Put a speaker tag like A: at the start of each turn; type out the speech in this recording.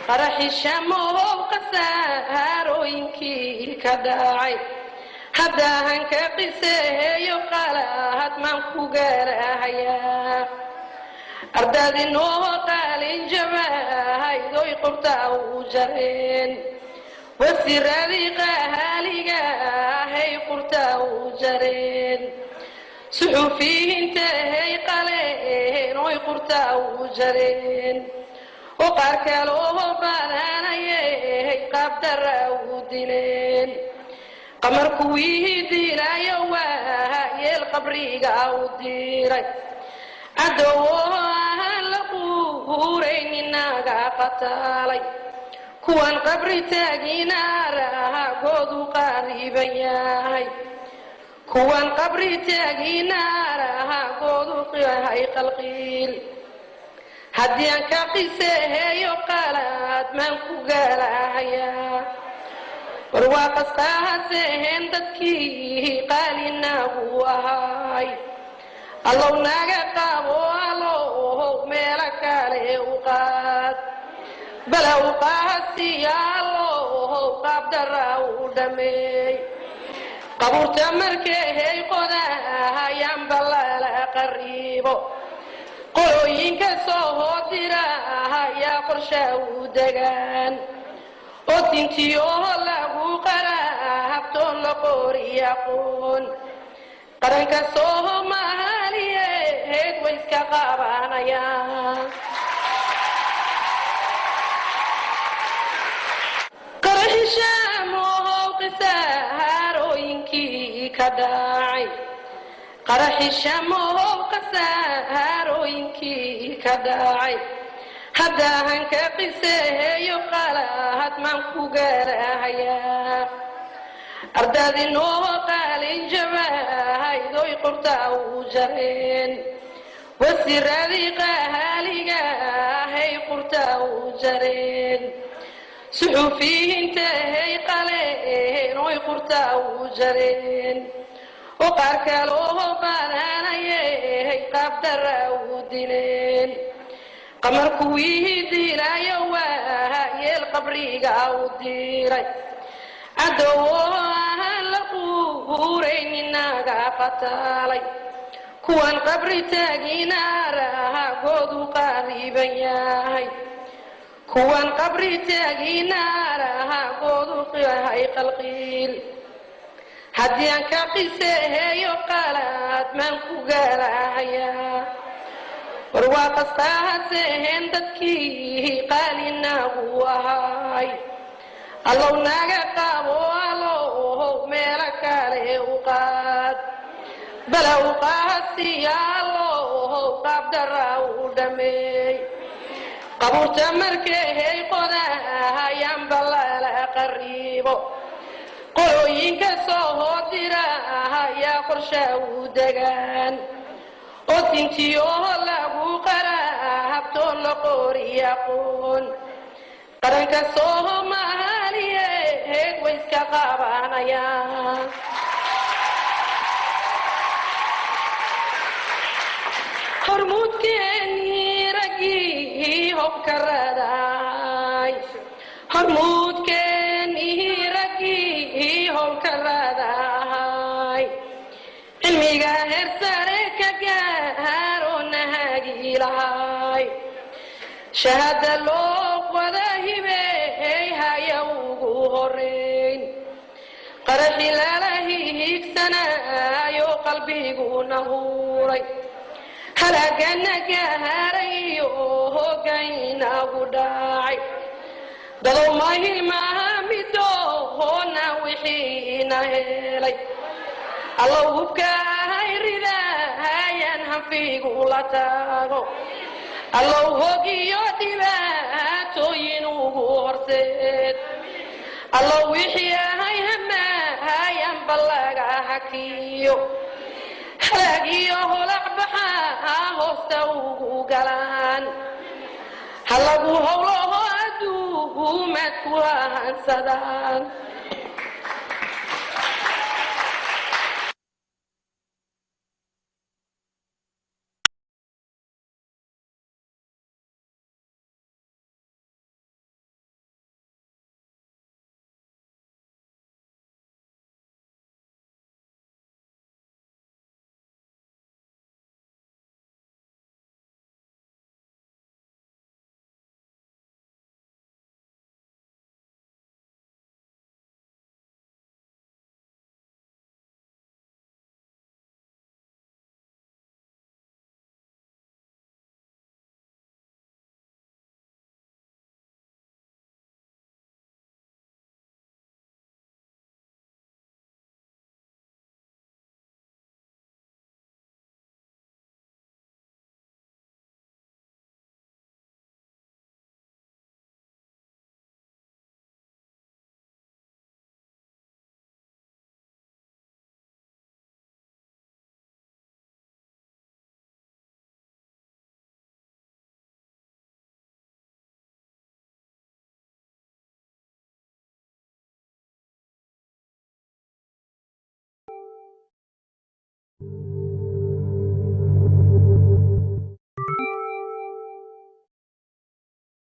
A: Qaraxishamow khasaarooyinkii ka dhacay haddaahan ka qiseeyo, qalahad maan ku gaarahayaa. Ardadinoo qaalin jabahaydoy qurtaa u jareen, wasiiradii qaaliga ahay qurtaa u jareen, suxufiyiintahay qaleen oy qurtaa u jareen, oo qaar kaloo badanayay qaabdara u dileen. Qamar kuwii dilaayo waa yeel qabriga u diray, cadowo aan la quuraynin naga qataalay, kuwan qabri taaginaarahagoodu qaariban yahay, kuwan qabri taaginaarahagoodu yahay qalqiil. Haddii aan ka qiseeyo, qalaad maan ku gaalahayaa. War waa qasqaaseen dadkii qaalinagu ahaay. Allow naga qabo, allow meelo kale u qaad, balow qaasiya, allow qaabdara u dhameey. Qabuurta markeey qodahayaan balala qariibo, qolooyinka soo dira ayaa qorsha u degaan, oo tintiyo lagu qaraabtoon la qori aqoon. Qaranka Soomaaliyeed way iska qabanayaan. Qaraxishaamow khasaarooyinkii ka dhacay, qaraxishamow khasaarooyinkii ka dhacay haddaahan ka qiseeyo, qalahad maan ku gaarahayaa. Ardadinoo qaalin jabahaydoy qurtaa u jareen, wasiiradii qaaliga ahay qurtaa u jareen, suxufiyiintahay qaleen oy qurtaa u jareen, oo qaar kaloo badanayay qaabdara u dileen. Qamar kuwii dilaayo waa yeel qabriga u diray, cadowo aan la quuraynin naga qataalay, kuwan qabri taaginaarahagoodu qaariban yahay, kuwan qabri taaginaarahagoodu yahay qalqiil. Haddii aan ka qiseeyo, qalaad maan ku gaarahayaa. War waa qasqaaseen dadkii qaalinagu ahaay. Allow naga qabo, allow meelo kale u qaad, balow qaasiya, allow qaabdara u dhameey. Qabuurta markeey qodahayaan balala qariibo, qolooyinka soo dira ayaa qorsha u degaan, oo tintiyo lagu qaraabtoon la qori aqoon. Qaranka Soomaaliyeed way iska qabanayaan. Hormuudkeennii raggii hobka raadaay, hormuudkeennii raggii howlka raadahay, cilmiga heer sare ka gaaroo nahagi lahay, shahaada loo wada hibeey haya ugu horeyn. Qaraxi lala hiigsanaayo qalbiguna huuray, halagana gaarayo hogaynagu dhacay. Dadow mahilmaha midoona wixiina helay, allow hubkaahay ridaayaan hanfigu la tago, allow hogiyo dhibaatooyin ugu horseed, allow wixii ahay hamahayan ballaga hakiyo, halaag iyo holac baxaa hoosta ugu galaan, halagu howlaho adduumaad ku hahansadaan.